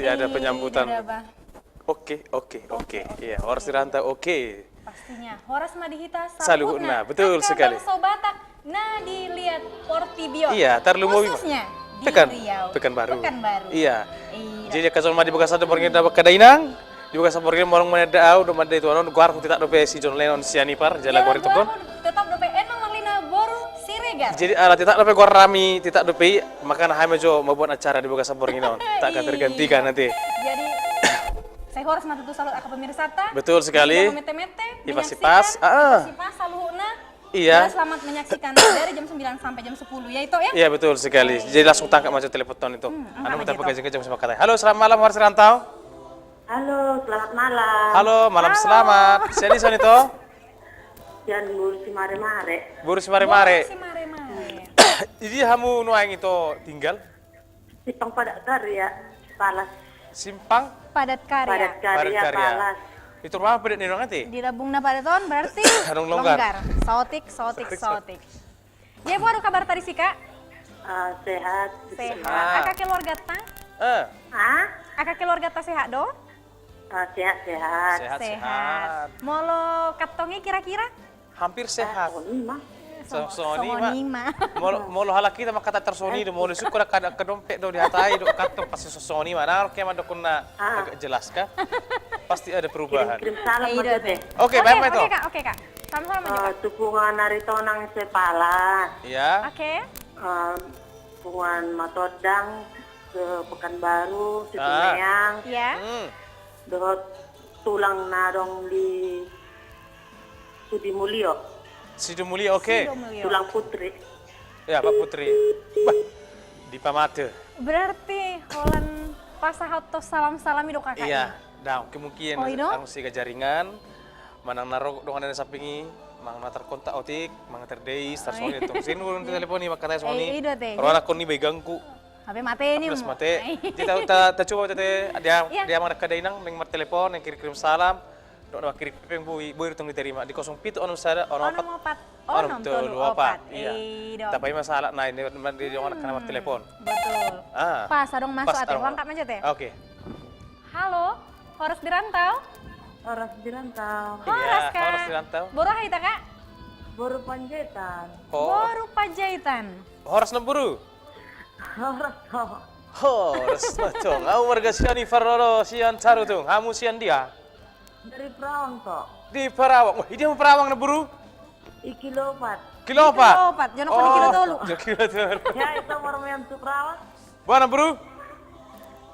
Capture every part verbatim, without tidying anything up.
Ya, ada penyambutan. Oke, oke, oke. Iya, horas di rantau, oke. Pastinya. Horas ma di hita saluhutna. Betul sekali. Angka bangso Batak na di liat portibi on. Iya, tarlumobi ma. Khususnya di Riau. Pekanbaru. Pekanbaru. Iya. Jadi, angka jolma di bagasan portibi on, angka dainang, di bagasan portibi on, molo mananda au dohot mananda ituan on, goarhu tetap dope si John Lennon sian Ipar, jala goar i tongkon. Tetap dope Enang Marlina boru Siregar. Jadi, ala tetap dope goar nami, tetap dope i, makana hami ma jo mambuat acara di bagasan portibi on. Tak akan tergantikan nanti. Jadi, sai horas ma tutu saluhut angka pemirsata. Betul sekali. Mete-mete, menyaksikan, sipas-sipas saluhutna. Iya. Selamat menyaksikan dari jam sembilan sampai jam sepuluh, ya, Ito, ya? Iya, betul sekali. Jadi langsung tangkap ma jo telepon on, Ito. Anu, mita pegajeng-gajeng sama katai. Halo, selamat malam, horas di rantau. Halo, selamat malam. Halo, malam selamat. Sian dia, Ito? Sian Boru Simaremare. Boru Simaremare. Boru Simaremare. Di dia hamu nuaeng, Ito, tinggal? Simpang Padat Karya, Palas. Simpang? Padat Karya. Padat Karya, Palas. Itu rumah padat ni orang nanti? Di lambung na padat on berarti adong longgar. Saotik, saotik, saotik. Jadi, boha do kabarta disi, Kak? Ah, sehat. Sehat. Angka keluargata? Eh. Hah? Angka keluargata sehat do? Ah, sehat, sehat. Sehat, sehat. Molo kantong i kira-kira? Hampir sehat. Ah, songon i ma. Songon i ma. Molo, molo halak hita mangkatai tarsongon i do, molo sungkun angka dompet do dihatai do kantong pasti songon i ma. Nang ro ke mandok na agak jelas, Kak. Pasti ada perubahan. Kirim-kirim salam ma jo, Ito. Oke, baik, baik, Ito. Oke, Kak, oke, Kak. Salam-salam ma jo, Kak. Eh, tu punguan Aritonang se Palas. Iya. Oke. Eh, punguan Matondang se Pekanbaru, Situmeang. Iya. Hmm. Dohot tulang na adong di Sidimulyo. Sidimulyo, oke. Sidimulyo. Tulang Putri. Ya, Pak Putri. Bah, dipamate. Berarti holan pasahat salam-salam i do, Kak, i? Iya, dang, kemungkinan anu, sega jaringan, manang na ro dongan na samping i, manang na tarkontak otik, manang tardei, tarsongon i tong. Sini ulun telepon i, mangkatai songon i. Ro anakkon i, boi ganggu. Hape mate ni. Hape mate. Jadi ta, ta, tacoba tete, dia, dia manang angka dainang, naeng martelepon, naeng kirim-kirim salam. Dok na mangkirim hepeng, boi, boi do tong diterima. Di kosong pitu onom sada, onom opat, onom tolu opat. Iya. Tapaima salam, na, di dongan angka na martelepon. Betul. Ah. Pas adong masuk ate, angkat ma jo ate. Oke. Halo, horas di rantau? Horas di rantau. Horas, Kak. Horas di rantau. Boru aha hita, Kak? Boru Panjaitan. Boru Panjaitan. Horas na, Boru? Horas, Ito. Horas, Ito. Au marga sian Ipar do, sian Saru, Ito. Hamu sian dia? Dari Perawang, Ito. Di Perawang. Wah, i dia hamu Perawang na, Boru? I Kilopat. Kilopat. Kilopat. Jano koni Kilotolu. Kilotolu. Ya, ito marmeam tu Perawang. Boha na, Boru?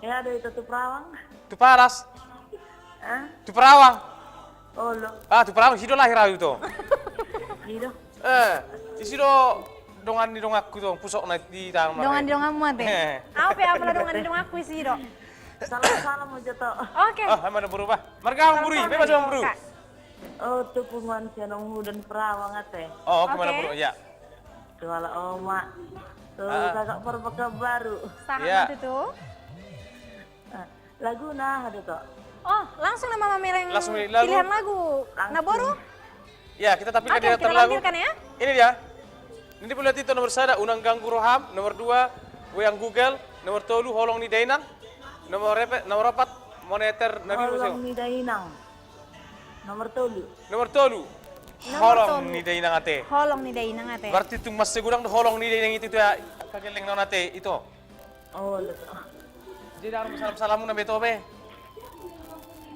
Ya, do ito tu Perawang. Tu Palas. Hah? Tu Perawang. Olo. Ah, tu Perawang, disi do lahir au, Ito. Disi do. Eh, disi do dongan ni donganku, Ito, pusokna di tangan. Dongan ni donganmu ate. Au pe, apala dongan ni donganku disi do. Salam-salam ma jo, Ito. Oke. Ah, mana Boru, bah? Marga aha, Boru? Salam-salam, Boru. Oh, tu punguan Sianongudan, Perawang ate. Oh, oke, mana Boru? Ya. Tu ala oma. Tu kakak Pekanbaru. Sahat ma tutu. Ah, laguna aha do, Ito? Oh, langsung nama mamereng pilihan lagu. Langsung. Na, Boru? Ya, kita tampilkan dia lagu. Oke, kita tampilkan ya. Ini dia. Ini boleh, Ito, nomor sada, Unang Ganggu Roham, nomor dua, Goyang Gugal, nomor tolu, Holong ni Dainang, nomor opat, Moneter Nabi Museum. Holong ni Dainang. Nomor tolu. Nomor tolu. Holong ni Dainang ate. Holong ni Dainang ate. Berarti tung mansai godang do holong ni Dainang i tu, tu ya, angka gellengna on ate, Ito. Oh, betul. Jadi, anu, salam-salammu na be, Ito, be?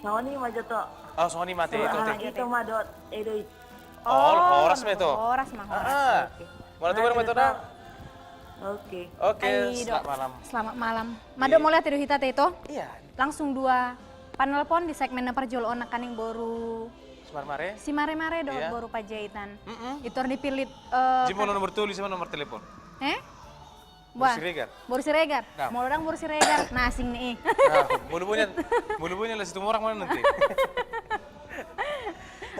Songon i ma jo, Ito. Oh, songon i ma ate, Ito. Ito ma dohot Edo i. Oh, horas ma, Ito. Horas ma, horas. Oke. Mauliate ma, Ito, da. Oke. Oke, selamat malam. Selamat malam. Mandok mauliate do hita ate, Ito. Iya. Langsung dua panelpon di segmen na parjolo on, nangkaning boru Simaremare. Simaremare dohot boru Panjaitan. Mm-mm. Ito dipilih, eh, jadi molo nomor tolu, siapa nomor telepon? Eh? Boru Siregar. Boru Siregar. Molo ndang boru Siregar, na asing ni i. Nah, molo boi nian, molo boi nian laos Situmorang ma nanti.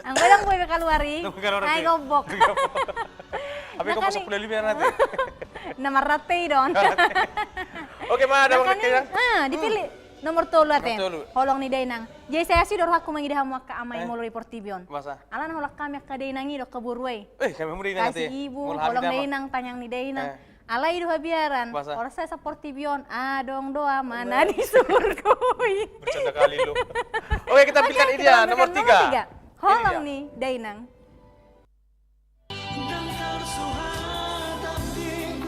Anggo ndang boi be kaluar i. Ndang boi kaluar i. Ai gombok. Tapi kau masuk kuliah lima nanti. Na marrante i do on. Oke, ma, ada bang. Ah, dipilih nomor tolu ate. Nomor tolu. Holong ni Dainang. Jadi, sai asi do rohangku mangida hamu angka amai molo di portibi on. Masa? Alana holan hami angka dainang i do, angka boru i. Eh, hami hamu dainang ate. Kasi ibu, holong dainang, tangiang ni dainang. Eh. Alai do habiaran, asa portibi on adong do Amana di surgo i. Bercanda kali lu. Oke, kita tampilkan ini dia, nomor tiga. Ini dia. Holong ni Dainang. Ndang tarsuhat atik,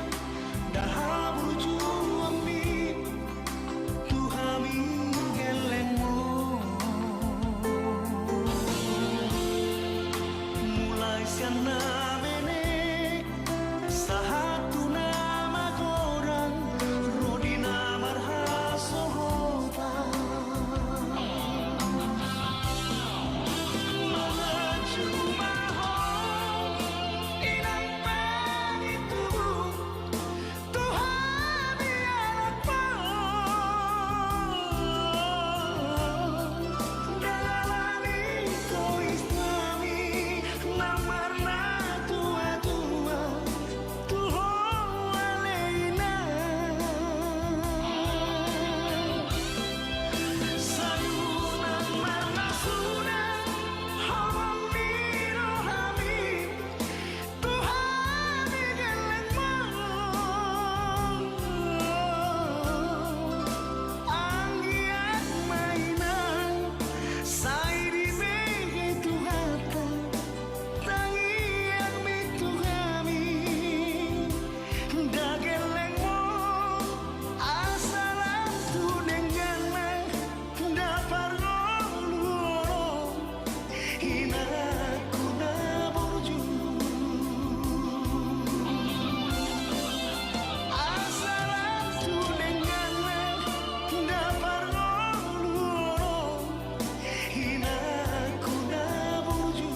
ndang haburjuonmi, tu hami gellengmu. Mulai sian na menek, sahat tu na magodang, ro di na marhasohotan. Mangaji ma ho, inang pangido, tu hami anakmu. Ndang alani tois nami, na marnatuatua, tu ho ale inang. Sai unang marnasunan, holong ni rohami, tu hami gellengmu. Anggiat ma inang, sai dibege Tuhanta tangiangmi tu hami. Nda gellengmu, asa lam tu dengganna, nda parngoluan, inangku na burju. Asa lam tu dengganna, nda parngoluan, inangku na burju.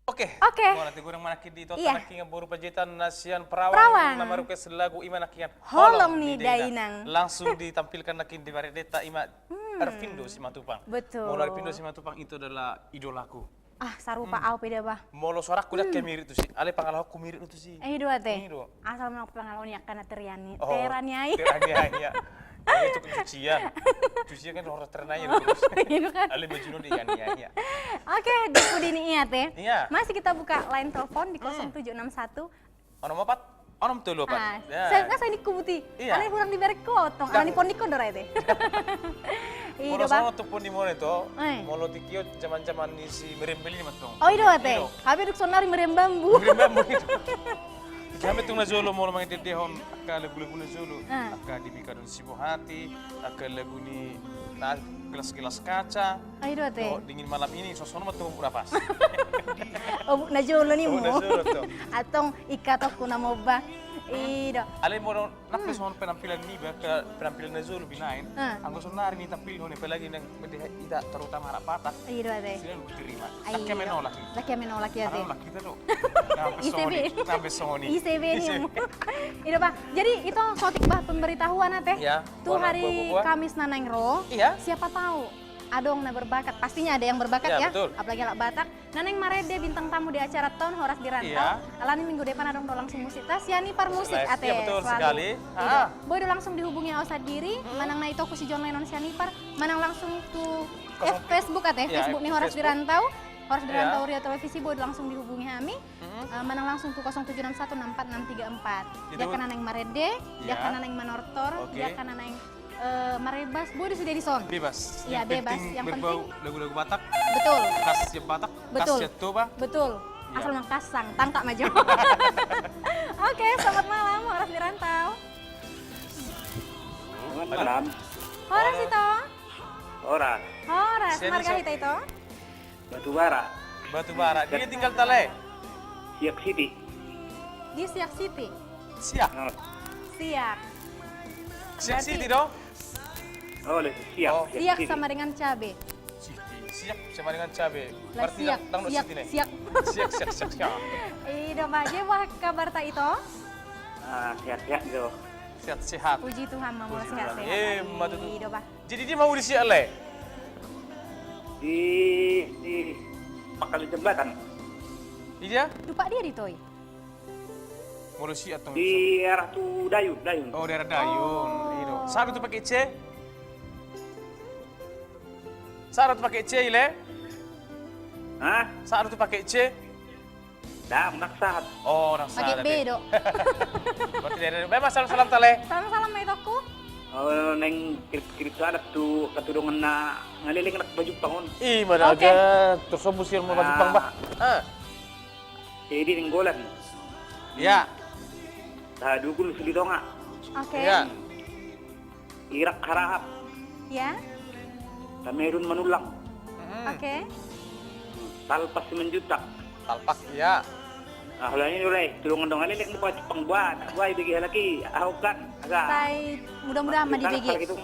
Oke. Oke. Bona, tinggal manangkin di Total. Iya. Nangkin boru Panjaitan na sian Perawang, Perawang, na ma-request lagu i ma nangkin Holong ni Dainang. Langsung ditampilkan nangkin di Baredeta, i ma Arvindo Simatupang. Betul. Molo Arvindo Simatupang itu adalah idolaku. Ah, sarupa au pe da, bah. Molo suaraku ndang mirip tusi, alai pangalahoku mirip tusi. Eh, i do ate. I do. Asal molo pangalaho ni angka na teraniaya. Oh, teraniaya. Teraniaya. Itu cucian. Cucian kan orang teraniaya terus. Iya kan? Alai baju no dianiaya. Oke, di pudi ni i ate. Iya. Masih kita buka line telepon di kosong tujuh enam satu. Onom opat, onom tolu opat. Ah, ya. Saya nggak saya nikubuti. Iya. Alai hurang diberek kotong, alai pondikon do ra ate. Iya, molo bah. Sono tu pondi mone to, eh, molo tingki on zaman-zaman ni si Merembel i ma tong. Oh, i do ate. Iya. Hape dung sonari merembambu. Merembambu itu. Tingki hami tung na jolo molo mangendehon angka lagu-lagu na jolo. Ah. Angka di Bikadon Sibohati, angka lagu ni na gelas-gelas kaca. Ah, i do ate. Dingin malam ini, songon i ma tong Obuk Napas. Obuk na jolo ni mu. Obuk na jolo tong. Antong ingkatongku na momba. I do. Alai molo nang pe songon penampilan niba, angka penampilan na jolo binaen. Ah. Anggo sonari nitampilhon, apalagi nang mende hita terutama anak Batak. I do ate. Sudah diterima. Ai, ndang hea menolak i. Ndang hea menolak i ate. Menolak hita do. Ise be? Sampe songon i. Ise be ni mu. I do bah. Jadi ito saotik bah pemberitahuan ate. Ya. Tu hari Kamis na naeng ro. Iya. Siapa tahu adong na berbakat. Pastinya ada yang berbakat ya. Ya, betul. Apalagi halak Batak. Na naeng marende bintang tamu di acara Toon Horas di Rantau. Iya. Alani minggu depan adong do langsung musik ta, Sianipar Musik ate. Iya, betul sekali. Selalu. Iya. Ah. Boi do langsung dihubungi au sandiri, manang na itoku si John Lennon Sianipar, manang langsung tu F-, Facebook ate, iya, Facebook ni Horas di Rantau. Horas di Rantau Ria Televisi, boi do langsung dihubungi hami. Mm-mm. Eh, manang langsung tu kosong tujuh enam satu enam empat enam tiga empat. Di angka na naeng marende, di angka na naeng manortor, di angka na naeng, eh, marebas, boi do sude dison. Bebas. Iya, bebas. Yang penting berbau lagu-lagu Batak. Betul. Khas siap Batak, khas siap Toba. Betul. Iya. Asal mangkasang, tangkap ma jo. Oke, selamat malam, Horas di Rantau. Selamat malam. Horas ito. Horas. Horas, marga hita ito? Batubara. Batubara. Di dia tinggal ta lae? Siak City. Di Siak City. Siak. Siak. Siak City do? Oh, le, Siak. Oh. Siak sama dengan cabe. City. Siak sama dengan cabe. Lah, berarti siak, dang, dang siak, siak. Siak, siak, siak, siak. I do ma, je, boha kabarta, Ito? Ah, sehat-sehat jo. Sehat-sehat. Puji Tuhan ma, molo sehat-sehat. Eh, ma tutu. I do ma. Jadi dia mau di siak, Le? Di, di pangkal jembatan. Di dia? Tupa dia di toi. Molo siak tong di arah tu Dayun, Dayun. Oh, daerah Dayun. Oh. I do. Sahat do tu Paket C? Sahat do tu Paket C, Le? Hah? Sahat do tu Paket C? Dang, dang sahat. Oh, dang sahat. Paket B do. Berarti daerah, baen ma salam-salam ta, Le. Salam-salam ma, itongku. Oh, naeng kirim-kirim salam tu angka dongan na ngaleleng, na Bajumpang on. I ma da. Oke. Ada, terus ombu sian Bajumpang, bah. Ah. Edi Nainggolan. Ya. Sahadukun Silitonga. Oke. Ya. Irak Harahap. Ya. Tamerun Manullang. Mm-mm. Oke. Talpas Simanjuntak. Talpas, ya. Ah, holan i do, Le, tu dongan-dongan i, leleng do Bajumpang, bah, bah, ibege halak i, ahu kan, agak. Sai mudah-mudahan ma dibege.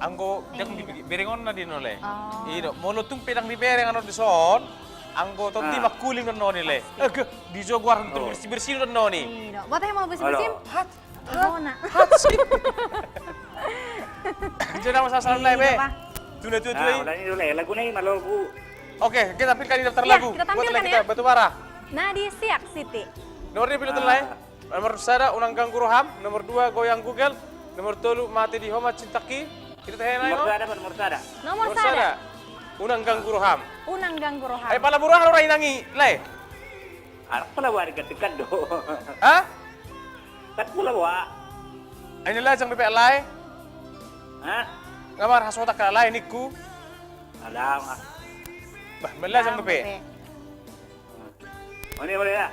Anggo dang dibege, bereng on na di on, Le. Oh. I do, molo tung pe dang dibereng annon dison, anggo tondi mangkuling do annon i, Le. Pasti. Ege, di jo goar tu bersih-bersih do annon i. I do. Buat yang mau bersih-bersih. Halo. Hat. Hat. Hat sih. Jona ma salam-salam, Le, be. Iya, Pak. Tuna tua tua. Nah, i. Udah ini dulu, Le. Lagu ini, malu lagu. Oke, kita tampilkan di daftar lagu. Iya, kita tampilkan, ya. Buat kita, Batubara. Nah, di Siak City. Nomor dia pilih, Le. Nomor sada, Unang Ganggu Roham. Nomor dua, Goyang Google. Nomor tolu, Mate di Ho ma Cintaki. Kita teh, nomor sada, nomor sada. Nomor sada. Unang Ganggu Roham. Unang Ganggu Roham. Eh, pala murah lo, Rai, nangi, Le. Anak pala wari gantikan do. Hah? Kat pala wa. Ai na lajang dope, alai. Hah? Nga marhasotak, alai, ningku. Alama. Bah, melajang dope. One, one ya.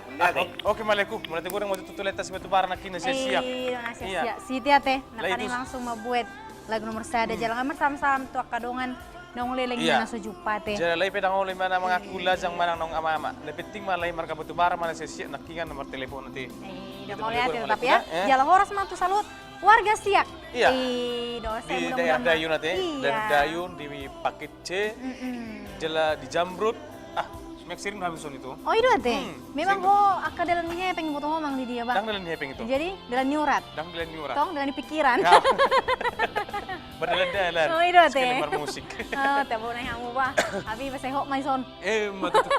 Oke, mauliate. Mauliate godang ma tutu tu Leta si Batubara nangkin na Siak. Iya, na Siak. Iya. Siti ate, nakani langsung mambuat lagu nomor sada. Jala nga marsalam-salam tu angka dongan naung leleng, iya, na so jumpang ate. Jala alai pe dang olo i manang mangaku lajang manang naung ama-ama. Na penting ma alai marga Batubara ma na Siak nangkin na martelepon ate. Iya, mauliate tetap ya. Jala horas ma tu saluhut warga Siak. Iya. Di daerah Dayun ate. Iya. Daerah Dayun, di Paket C. Jala di Jamrut. Ah, sering hami son itu. Oh, i do ate. Memang ho angka dalan ni hepeng iboto ho, Mang, di dia, bah. Dang dalan ni hepeng itu. Jadi dalan ni urat. Dang dalan ni urat. Tong dalan ni pikiran. Berdalan-dalan. Oh, i do ate. Sekalian marmusik. Oh, tabo na hamu, bah. Abi, basehok ma i son. Eh, ma tutu.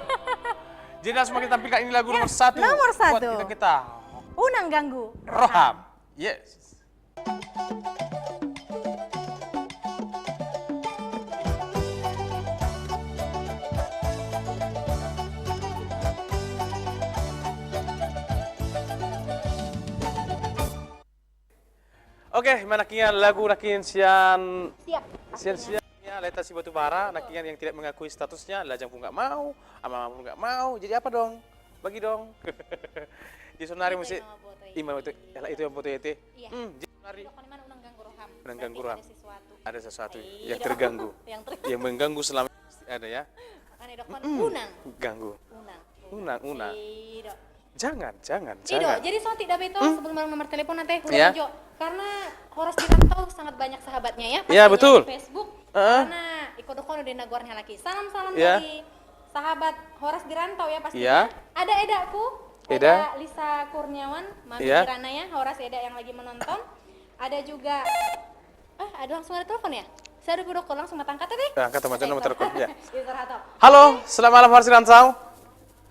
Jadi langsung ma kita tampilkan ini lagu nomor satu. Nomor satu. Buat kita, kita. Unang Ganggu Roham. Yes. Oke, ma nangkin lagu nangkin sian Siak. Sian Siak. Ya, Leta si Batubara, nangkin yang tidak mengakui statusnya, lajang pun nggak mau, ama-ama pun nggak mau, jadi apa dong? Bagi dong. Jadi sonari musik. Ima itu, itu yang foto itu. Iya. Hmm, jadi sonari. Unang Ganggu Roham. Unang Ganggu Roham. Ada sesuatu. Ada sesuatu yang terganggu. Yang terganggu. Yang mengganggu selama ini pasti ada ya. Makanya dok, unang. Ganggu. Unang. Unang, unang. Jangan, jangan, jangan. Jadi songon i da be, Ito, sebelum nomor telepon ate, ulang jo. Karena Horas di Rantau sangat banyak sahabatnya ya, pastinya di Facebook. Karena ingkon dok on do na goarna halak i. Salam-salam dari sahabat Horas di Rantau ya pastinya. Ada edaku, Eda Lisa Kurniawan, Mami Kirana ya, Horas, eda yang lagi menonton. Ada juga, eh, ada, langsung ada telepon ya? Saya udah dok on, langsung ma ta angkat deh. Angkat ma, nomor telepon ya. Halo, selamat malam Horas di Rantau.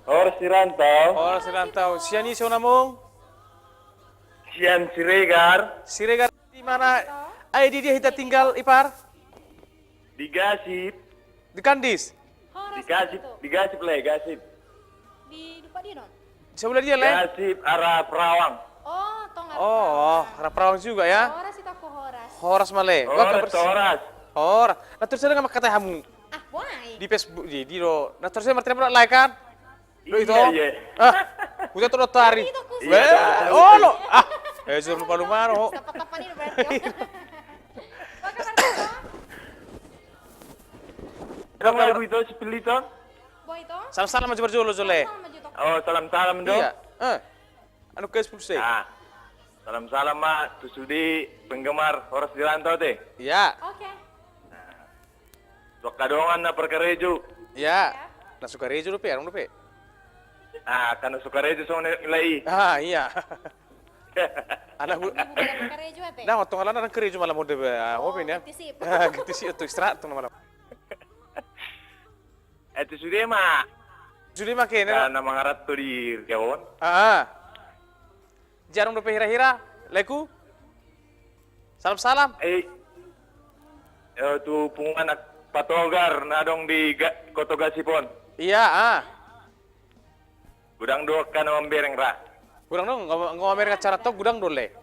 Horas di Rantau. Horas di Rantau. Sian i songon i, Among? Sian Siregar. Siregar di mana? Ai di dia hita tinggal, ipar? Di Gasip. Di Kandis? Di Gasip, di Gasip, Le, Gasip. Di Dupa dia, non? Sebelah dia, Le? Gasip, arah Perawang. Oh, tong arah Perawang. Oh, arah Perawang juga ya? Horas, ita ku horas. Horas ma, Le. Horas, horas. Horas. Nah, terus ada nggak kata kamu? Ah, why? Di Facebook, di, di do. Nah, terus ada martin apa, like kan? Lo itu? Iya, iya. Ah, udah tuh tari. Itu khusus. Weh, oh, lo. Ah, eh, suruh lupa-lupa, no. Sapa-sapa nih berarti. Apa kabar, Bang? Kamu lagu itu, si Pelito? Boy, itu? Salam-salam aja berjolo, Jole. Salam-salam aja, Tok. Oh, salam-salam dong. Iya. Eh. Anu, guys, full say. Nah, salam-salam ma tu sude penggemar Horas di Rantau te. Iya. Oke. Nah. Dok kadongan na parkarejo. Iya. Na sukarejo dope, adong dope. Ah, kan sukarejo songon nilai. Ah, iya. Anak bu- Ibu bukan karejo ate. Nah, otong alana nang karejo malam mode be. Ah, oh, hobi ni, ah. Ganti sip. Ganti sip tu istirahat tu malam. Eh, tu sude ma. Sude ma kene. Na mangarat tu di Riaon. Ah. Jarum dope hira-hira, leku. Salam-salam. Eh, eh, tu punguan Patogar na adong di Koto Gasipon. Iya, ah. Godang do angka na mambereng ra. Godang do, nunga mambereng acara tong godang do le.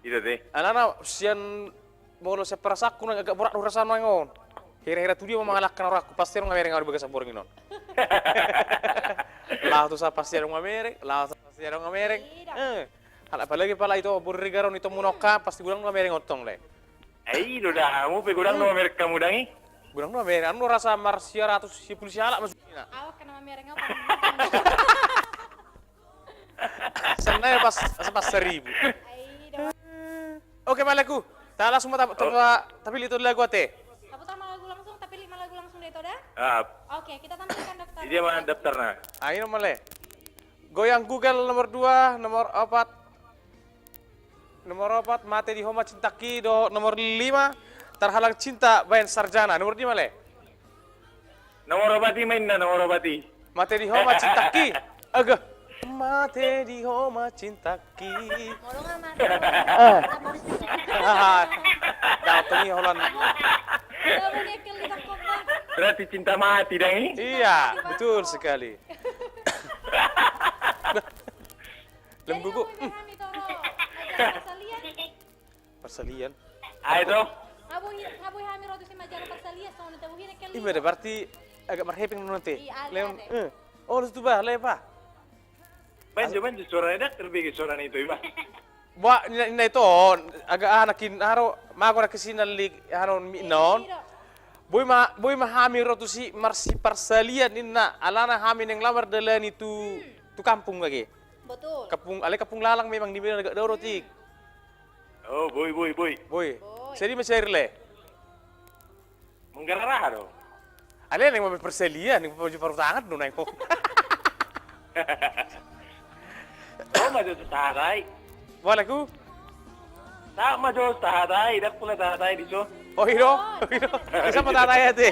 Ida te. Alana sian molo sian perasaanku nang agak borat do rasana nang on. Hira-hira tu dia ma mangalangka na rohangku, pasti adong na mereng au di bagasan borngin on. Laho tu sa pasti adong na mereng, laho tu sa pasti adong na mereng. Ida. Eh. Apalagi pala ito boru Regar on, ito muna on, pasti godang do na mereng on tong le. Ai do da, hamu pe godang do na mereng hamu dang i. Godang do na mereng, anu rasa marsiaratus sipulu siala maksudna. Awak kena mamereng apa? Sana ya pas, pas seribu. Ai do. Oke, maleku. Ta langsung ma ta-, ta-, tapilih tu lagu ate. Taputar ma lagu langsung, tapilih ma lagu langsung dei to da? Ah. Oke, kita tampilkan daftar. Dia mana daftarna? Ayo male. Goyang Google nomor dua, nomor opat. Nomor opat, Mate di Ho Ma Cintaki, dohot nomor lima, Terhalang Cinta baen Sarjana. Nomor lima le. Nomor opat i ma inna, nomor opat i. Mate di Ho Ma Cintaki. Aga. Mate di Ho Ma Cintaki. Molo nga mate. Ah. Dapat ni Holland. Berarti cinta mati dang i? Iya, betul sekali. Lembuku. Jadi, ngaboi hami to ro. Majalah Parsalian. Parsalian. Ai to. Ngaboi, ngaboi hami ro tusi majalah Parsalian, songon na tabuhina kali. Ima da, berarti agak marhepeng nanti. Iya, ale, Leon, ale. Eh. Oh, lu tuba, le pa. Banjo, banjo suara dak terbege suara itu, Iba. Ba, ninna, ninna ito, agak ah, nakin, haro, mago nakin sinallik, haro, mi, non. Iya, iya. Boi ma, boi ma hami ro tusi marsiparsalian ninna, alana hami naeng laho mardalani tu, hmm, tu kampung age. Betul. Kampung, alai kampung lalang memang di Medan agak dao do, hmm, tik. Oh, boi, boi, boi. Boi. Boi. Seri ma seri le. Manggarar aha do? Ale naeng mambaen parsalian, naeng mambaen parutangan do naeng ho. Oh, ma jo tu tahatai. Waleku. Tak ma jo tahatai, dak pula tahatai di so. Oh, i do? Oh, i do. Bisa ma tahatai ate.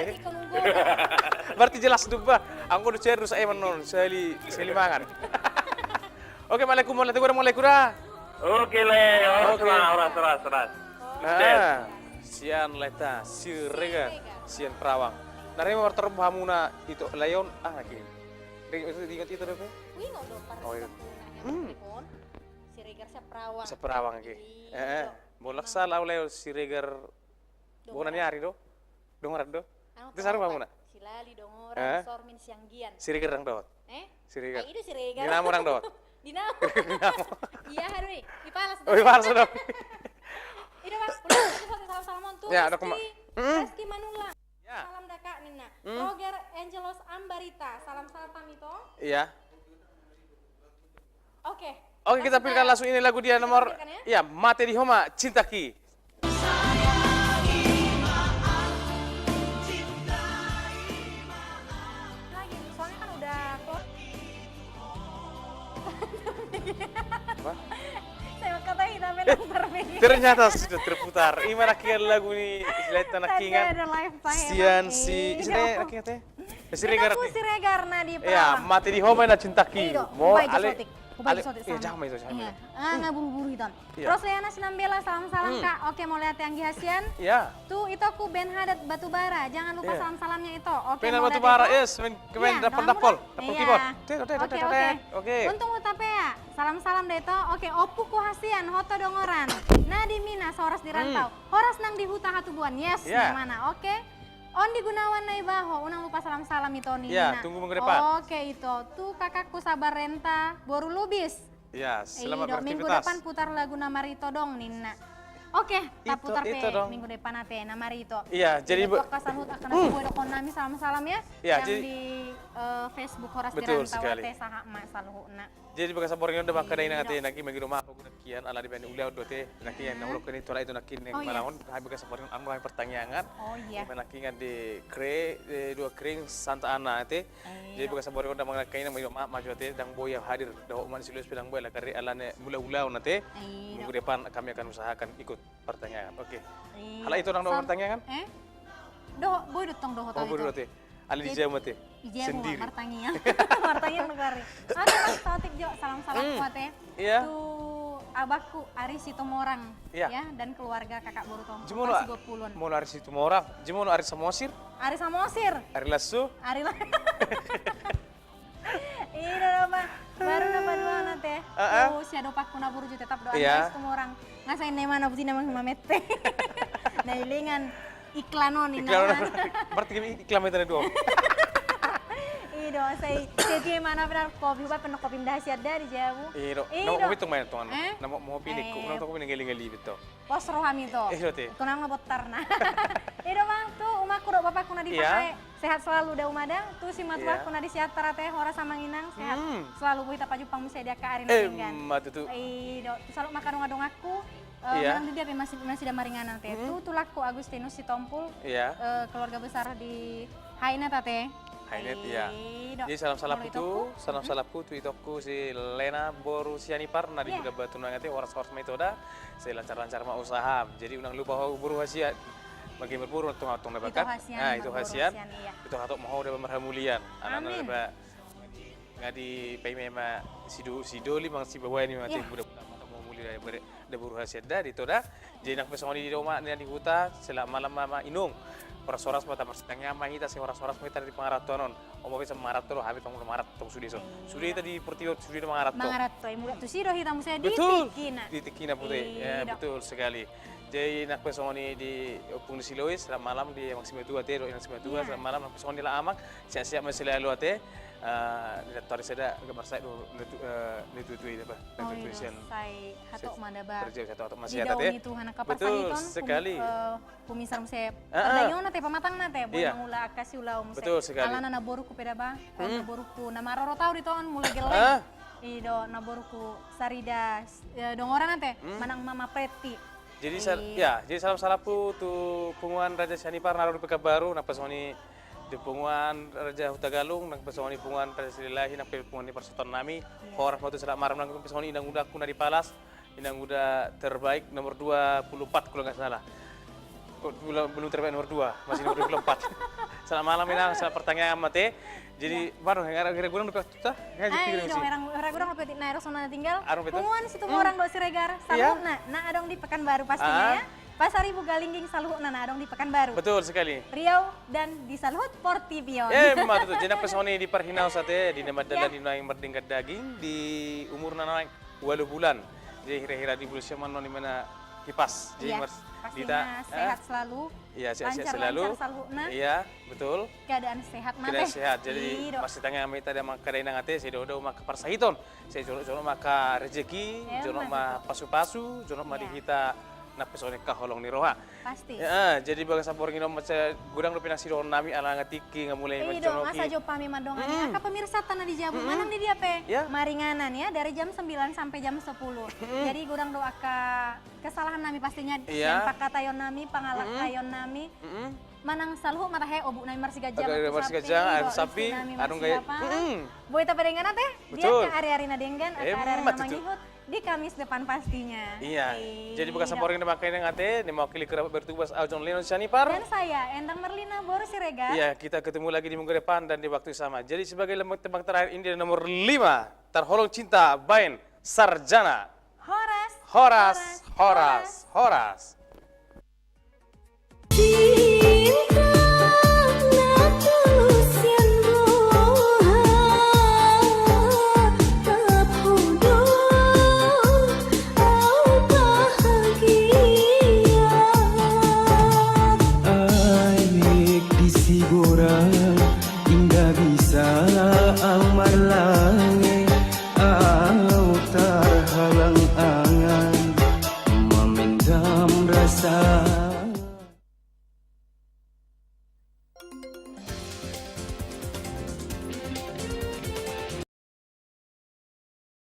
Berarti jelas do ba. Anggo do cair do saeman non, sahali, sahali mangan. Oke, maleku, maleku da, maleku da. Oke le, oke. Horas, horas, horas. Nah, sian leta, Siregar, sian Perawang. Nah, rima martarombo hamuna ito, Leon, ah, lagi. Ring, itu diingat ito dope? Wih, nggak udah. Oh, iya. Hmm. Siregar sian Perawang. Sian Perawang, oke. Iya. Eh, eh. Bolak salah, Leon, Siregar. Bona ni ari do? Dongoran do? Anu, itu saru hamuna? Silali, Dongoran, eh? Sormin, Sianggian. Siregar ndang dohot? Eh? Siregar. Ai, ido Siregar. Dinamo ndang dohot? Dinamo. Dinamo. Iya, aduh, i. Ipalas do. Oh, ipalas do. Ido, Bang. Udah, itu satu salam-salam untuk, ya, Reski. Reski Manula. Ya. Salam daka ninna. Hmm. Roger Angelos Ambarita. Salam-salam kami to. Iya. Oke. Oke, kita pilihkan langsung ini lagu dia nomor, ya, Mate di Ho Ma Cintaki. Lagi, soalnya kan udah close. Apa? Saya mau kata hitam. Eh, ternyata sudah terputar. Ima nangkiningan lagu ni, istilah itu nangkiningan. Sian si, istilah nangkiningan teh? Siregar. Siregar na di Perawang. Iya, Mate di Ho Ma Cintaki. Iya, ale, ale, iya, jangan itu, jangan itu. Ah, nggak buru-buru hitam. Iya. Rosleana Sinambela, salam-salam, Kak. Oke, mauliate anggi hasian. Iya. Tu itoku Ben Hadad Batubara, jangan lupa salam-salamnya ito. Oke, Ben Hadad Batubara, yes, main, main dapol-dapol, dapol keyboard. Oke, oke. Oke. Untung Hutapea, salam-salam da ito. Oke, ompuku hasian, Hoto Dongoran. Nadie Mina, horas di rantau. Horas nang di huta Hatubuan, yes, nang mana? Oke. Ondi Gunawan Naibaho, unang lupa salam-salam ito ninna. Ya, tunggu minggu depan. Oke, ito. Tu kakakku Sabar Renta, boru Lubis. Ya, selamat beraktivitas. Minggu depan putar lagu na marito dong ninna. Oke, ta putar pe minggu depan ate na marito. Iya, jadi buat kasahut akan nasi buat dokon nami salam-salam ya. Ya, yang jadi di eh, Facebook Horas Dirantau ate, sahat ma saluhutna. Jadi bagasan borngin on da mangkada inang ate, nangkin mangido maaf ahu nangkin ala dibaen ulaon do ate, nangkin na ulaon ni tolak itu nangkin na manaon, hami bagasan borngin on adong hami partangiangan. Oh iya. Ima nangkin di kre, eh, dua kring Santa Ana ate. Jadi bagasan borngin on da mangkada inang mangido maaf ma jo ate, ndang boi ahu hadir, dohot ma ni si Lois pe ndang boi, ala kare alana mula ulaon ate. Minggu depan kami akan usahakan ikut partangiangan. Oke. Halak ito ndang dohot partangiangan? Eh? Dohot, boi do tong dohot. Oh, boi do ate. Alai di jamu ate. Di jamu sendiri. Martangiang. Martangiang nagari. Ate, Bang, saotik jo salam-salamku ate. Iya. Tu abangku Ari Situmorang. Iya. Ya, dan keluarga kakak boru Tompo. Jumolo, Ari Situmorang. Jumolo Ari Samosir. Ari Samosir. Ari Lasso. Ari La- I do do, Bang. Baru na paduahon ate. Heeh. Tu siadopangku na burju tetap do, Andreas Situmorang. Nga sai na imana buti na mangmamette. Na ilingan iklan on, iklan on. Berarti iklan mete na dua. I do, sai setia imana benar kopi, huba pernah kopi nda siada di jabu. I do. Na mau kopi tung main tung anu. Na mau kopi ni ku, na mau kopi ni ngali-ngali betul. Pos rohami to. Ito nang na bottarna. I do, Bang, tu umakku dohot bapakku na di Pahae. Sehat selalu da umadang, tu simatuangku na di Siantar ate, horas amang inang, sehat selalu, boi tapajumpang muse di angka ari na denggan. I do, tu saluhut angka dongan-donganku, manang di dia pe masih, masih da maringanan ate. Tu tulangku Agustinus Sitompul, keluarga besar di Hainet ate. Hainet, iya. Jadi salam-salamhu tu, salam-salamhu tu itongku si Lena boru Sianipar na di Buda Batu Nuaeng ate, horas-horas ma ito da, sai lancar-lancar ma usaha. Jadi unang lupa ho boru hasian. Bagi marboru tong, tong na bakat. Ito hasian. Ito hatop ma ho da marhamulian. Alana da ba nga dipaima-ima si doli mangan si baoa ni ma ate, mudah-mudahan ma tong marhamulian da boru hasian da di ito da. Jadi nang pe songon i di dongan na di huta, selamat malam ma inong. Horas-horas ma, taparsitangiangan ma hita, sai horas-horas ma hita di pangarantoan on. Omo pe sai mangaranto do, hami tong mangaranto sude so. Sude hita di portibi on, sude do mangaranto. Mangaranto, mulak tusi do hita muse di tingkina. Di tingkina pute. Betul sekali. Jadi nang pe songon i di ompung ni si Lois, selamat malam di amang simatua ate, dohot inang simatua, selamat malam, nang pe songon i di amang, sehat-sehat ma selalu ate. Di na tua sada agak marsae do na tua-tua i da ba. Sai hatop ma da ba. Di daun ni Tuhan angka parsahiton. Betul sekali. Huminsar muse pardaion ate, pamatangna ate, boi mangula angka siulaon muse. Betul sekali. Alana na borungku pe da ba, na borungku na marorot ahu di tonga on mulai gelleng. I do na borungku Sarida Dongoran ate, manang Mama Preti. Jadi salam-salamhu tu punguan Raja Sianipar na adong di Pekanbaru, nang pe songon i di punguan Raja Hutagalung, nang pe songon i punguan Raja Silalahi, nang pe punguan ni parsahiton nami. Horas ma tu selamat malam, nang pe songon i inang udangku na di Palas. Inang uda terbaik nomor dua puluh empat kalau nggak salah. Belum, belum terbaik nomor dua, masih nomor dua puluh empat. Selamat malam inang, selamat partangiangan ma ate. Jadi baru hera gurang dope tu ta. Ai do, hera gurang dope tu na ero sona tinggal. Punguan Situmorang dohot Siregar saluhutna na adong di Pekanbaru pastinya ya. Pasaribu, Galingging saluhutna na adong di Pekanbaru. Betul sekali. Riau dan di saluhut portibi on. Emma tutu, jadi nang pe songon i di parhinaosan ate, di na mandalani nuaeng mardenggan daging, di umurna nuaeng ualu bulan. Jadi hira-hira di bulan sia ma annon imana hipas. Jadi pastinya sehat selalu. Iya, sehat-sehat selalu. Lancar-lancar saluhutna. Iya, betul. Keadaan sehat ma ate. Keadaan sehat. Jadi marsitangiang ma hita da mangkada inang ate, sai dohot-dohot ma angka parsahiton, sai jonok-jonok ma angka rejeki, jonok ma pasu-pasu, jonok ma di hita nang pe songon i angka holong ni roha. Pasti. Jadi bagasan borngin on mansai godang dope na sidohonon nami ala nga tingki nga mulai manjonoki. Masa jop hami mandongani angka pemirsata na di jabu manang di dia pe maringanan ya, dari jam sembilan sampai jam sepuluh. Jadi godang do angka kesalahan nami pastinya, sian pangkataion nami, pangalangkaion nami. Manang saluhut ma tahe, obuk nami marsiganjang, marsiganjang, anu sapi, anu gaya. Boi tapadenggan ate di angka ari-ari na denggan, angka ari-ari na mangihut. Di Kamis depan pastinya. Iya. Jadi bagasan borngin on da mangkada inang ate, na mewakili kerabat bertugas au John Lennon Sianipar. Dan saya, Endang Merlina boru Siregar. Iya, kita ketemu lagi di minggu depan dan di waktu sama. Jadi sebagai lembang tembang terakhir ini dari nomor lima, Tarholong Cinta baen Sarjana. Horas, horas, horas, horas. Cinta na tu sian roha, tap hu do au bahagia. Aek di Siborang, inda bisa au marlas.